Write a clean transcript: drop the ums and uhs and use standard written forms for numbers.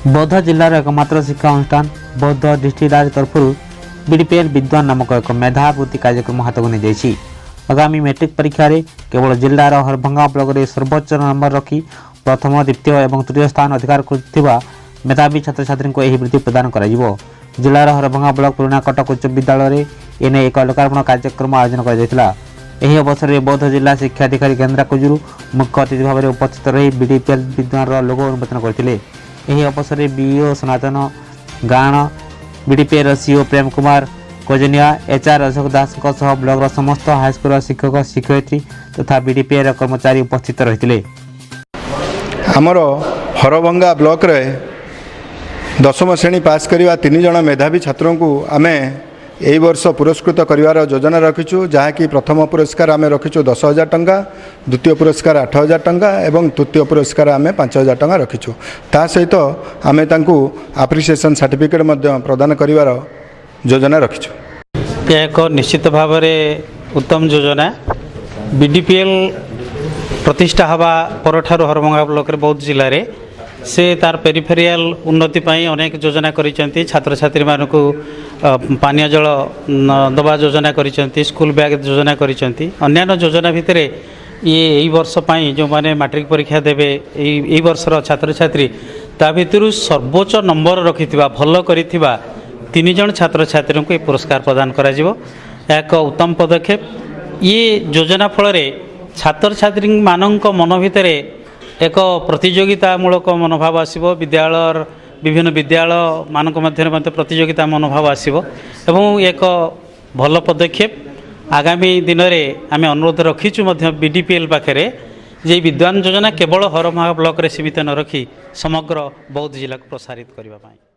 ବୌଦ୍ଧ ଜିଲ୍ଲାର ଏକମାତ୍ର ଶିକ୍ଷା ଅନୁଷ୍ଠାନ ବୌଦ୍ଧ ଡିଷ୍ଟ୍ରିକ୍ଟ ରାଜ ତରଫରୁ ବିଡିପିଏଲ୍ ବିଦ୍ୱାନ ନାମକ ଏକ ମେଧାବୃତ୍ତି କାର୍ଯ୍ୟକ୍ରମ ହାତକୁ ନେଇଯାଇଛି। ଆଗାମୀ ମେଟ୍ରିକ ପରୀକ୍ଷାରେ କେବଳ ଜିଲ୍ଲାର ହରଭଙ୍ଗା ବ୍ଲକରେ ସର୍ବୋଚ୍ଚ ନମ୍ବର ରଖି ପ୍ରଥମ, ଦ୍ୱିତୀୟ ଏବଂ ତୃତୀୟ ସ୍ଥାନ ଅଧିକାର କରୁଥିବା ମେଧାବୀ ଛାତ୍ରଛାତ୍ରୀଙ୍କୁ ଏହି ବୃତ୍ତି ପ୍ରଦାନ କରାଯିବ। ଜିଲ୍ଲାର ହରଭଙ୍ଗା ବ୍ଲକ ପୁରୁଣା କଟକ ଉଚ୍ଚ ବିଦ୍ୟାଳୟରେ ଏନେଇ ଏକ ଲୋକାର୍ପଣ କାର୍ଯ୍ୟକ୍ରମ ଆୟୋଜନ କରାଯାଇଥିଲା। ଏହି ଅବସରରେ ବୌଦ୍ଧ ଜିଲ୍ଲା ଶିକ୍ଷାଧିକାରୀ ଗେନ୍ଦ୍ରା କୁଜୁରୁ ମୁଖ୍ୟ ଅତିଥି ଭାବରେ ଉପସ୍ଥିତ ରହି ବିଡିପିଏଲ୍ ବିଦ୍ୱାନର ଲୋଗୋ ଉନ୍ମୋଚନ କରିଥିଲେ। ଏହି ଅବସରରେ ବିଇଓ ସନାତନ ଗାଣ, ବିଡିପିଏଲ୍ର ସିଓ ପ୍ରେମ କୁମାର କୋଜନିଆ, ଏଚ୍ଆର୍ ଅଶୋକ ଦାସଙ୍କ ସହ ବ୍ଲକର ସମସ୍ତ ହାଇସ୍କୁଲର ଶିକ୍ଷକ, ଶିକ୍ଷୟିତ୍ରୀ ତଥା ବିଡିପିଏଲ୍ର କର୍ମଚାରୀ ଉପସ୍ଥିତ ରହିଥିଲେ। ଆମର ହରଭଙ୍ଗା ବ୍ଲକରେ ଦଶମ ଶ୍ରେଣୀ ପାସ୍ କରିବା ତିନି ଜଣ ମେଧାବୀ ଛାତ୍ରଙ୍କୁ ଆମେ ଏହି ବର୍ଷ ପୁରସ୍କୃତ କରିବାର ଯୋଜନା ରଖିଛୁ, ଯାହାକି ପ୍ରଥମ ପୁରସ୍କାର ଆମେ ରଖିଛୁ 10,000 ଟଙ୍କା, ଦ୍ୱିତୀୟ ପୁରସ୍କାର 8,000 ଟଙ୍କା ଏବଂ ତୃତୀୟ ପୁରସ୍କାର ଆମେ 5,000 ଟଙ୍କା ରଖିଛୁ। ତା ସହିତ ଆମେ ତାଙ୍କୁ ଆପ୍ରିସିଏସନ୍ ସାର୍ଟିଫିକେଟ୍ ମଧ୍ୟ ପ୍ରଦାନ କରିବାର ଯୋଜନା ରଖିଛୁ। ଏହା ଏକ ନିଶ୍ଚିତ ଭାବରେ ଉତ୍ତମ ଯୋଜନା। ବିଡିପିଏଲ୍ ପ୍ରତିଷ୍ଠା ହେବା ପରଠାରୁ ହରଭଙ୍ଗା ବ୍ଲକରେ, ବୌଦ୍ଧ ଜିଲ୍ଲାରେ ସେ ତାର ପେରିଫେରିଆଲ ଉନ୍ନତି ପାଇଁ ଅନେକ ଯୋଜନା କରିଛନ୍ତି। ଛାତ୍ରଛାତ୍ରୀମାନଙ୍କୁ ପାନୀୟ ଜଳ ଦେବା ଯୋଜନା କରିଛନ୍ତି, ସ୍କୁଲ ବ୍ୟାଗ୍ ଯୋଜନା କରିଛନ୍ତି। ଅନ୍ୟାନ୍ୟ ଯୋଜନା ଭିତରେ ଇଏ ଏଇ ବର୍ଷ ପାଇଁ ଯେଉଁମାନେ ମାଟ୍ରିକ ପରୀକ୍ଷା ଦେବେ, ଏଇ ଏଇ ବର୍ଷର ଛାତ୍ରଛାତ୍ରୀ, ତା ଭିତରୁ ସର୍ବୋଚ୍ଚ ନମ୍ବର ରଖିଥିବା, ଭଲ କରିଥିବା ତିନି ଜଣ ଛାତ୍ରଛାତ୍ରୀଙ୍କୁ ଏ ପୁରସ୍କାର ପ୍ରଦାନ କରାଯିବ। ଏହା ଏକ ଉତ୍ତମ ପଦକ୍ଷେପ। ଇଏ ଯୋଜନା ଫଳରେ ଛାତ୍ରଛାତ୍ରୀମାନଙ୍କ ମନ ଭିତରେ ଏକ ପ୍ରତିଯୋଗିତାମୂଳକ ମନୋଭାବ ଆସିବ। ବିଦ୍ୟାଳୟର ବିଭିନ୍ନ ବିଦ୍ୟାଳୟମାନଙ୍କ ମଧ୍ୟରେ ମଧ୍ୟ ପ୍ରତିଯୋଗିତା ମନୋଭାବ ଆସିବ ଏବଂ ଏକ ଭଲ ପଦକ୍ଷେପ। ଆଗାମୀ ଦିନରେ ଆମେ ଅନୁରୋଧ ରଖିଛୁ ମଧ୍ୟ ବିଡିପିଏଲ୍ ପାଖରେ ଯେ ଏହି ବିଦ୍ୱାନ ଯୋଜନା କେବଳ ହରଭଙ୍ଗା ବ୍ଲକରେ ସୀମିତ ନ ରଖି ସମଗ୍ର ବୌଦ୍ଧ ଜିଲ୍ଲାକୁ ପ୍ରସାରିତ କରିବା ପାଇଁ।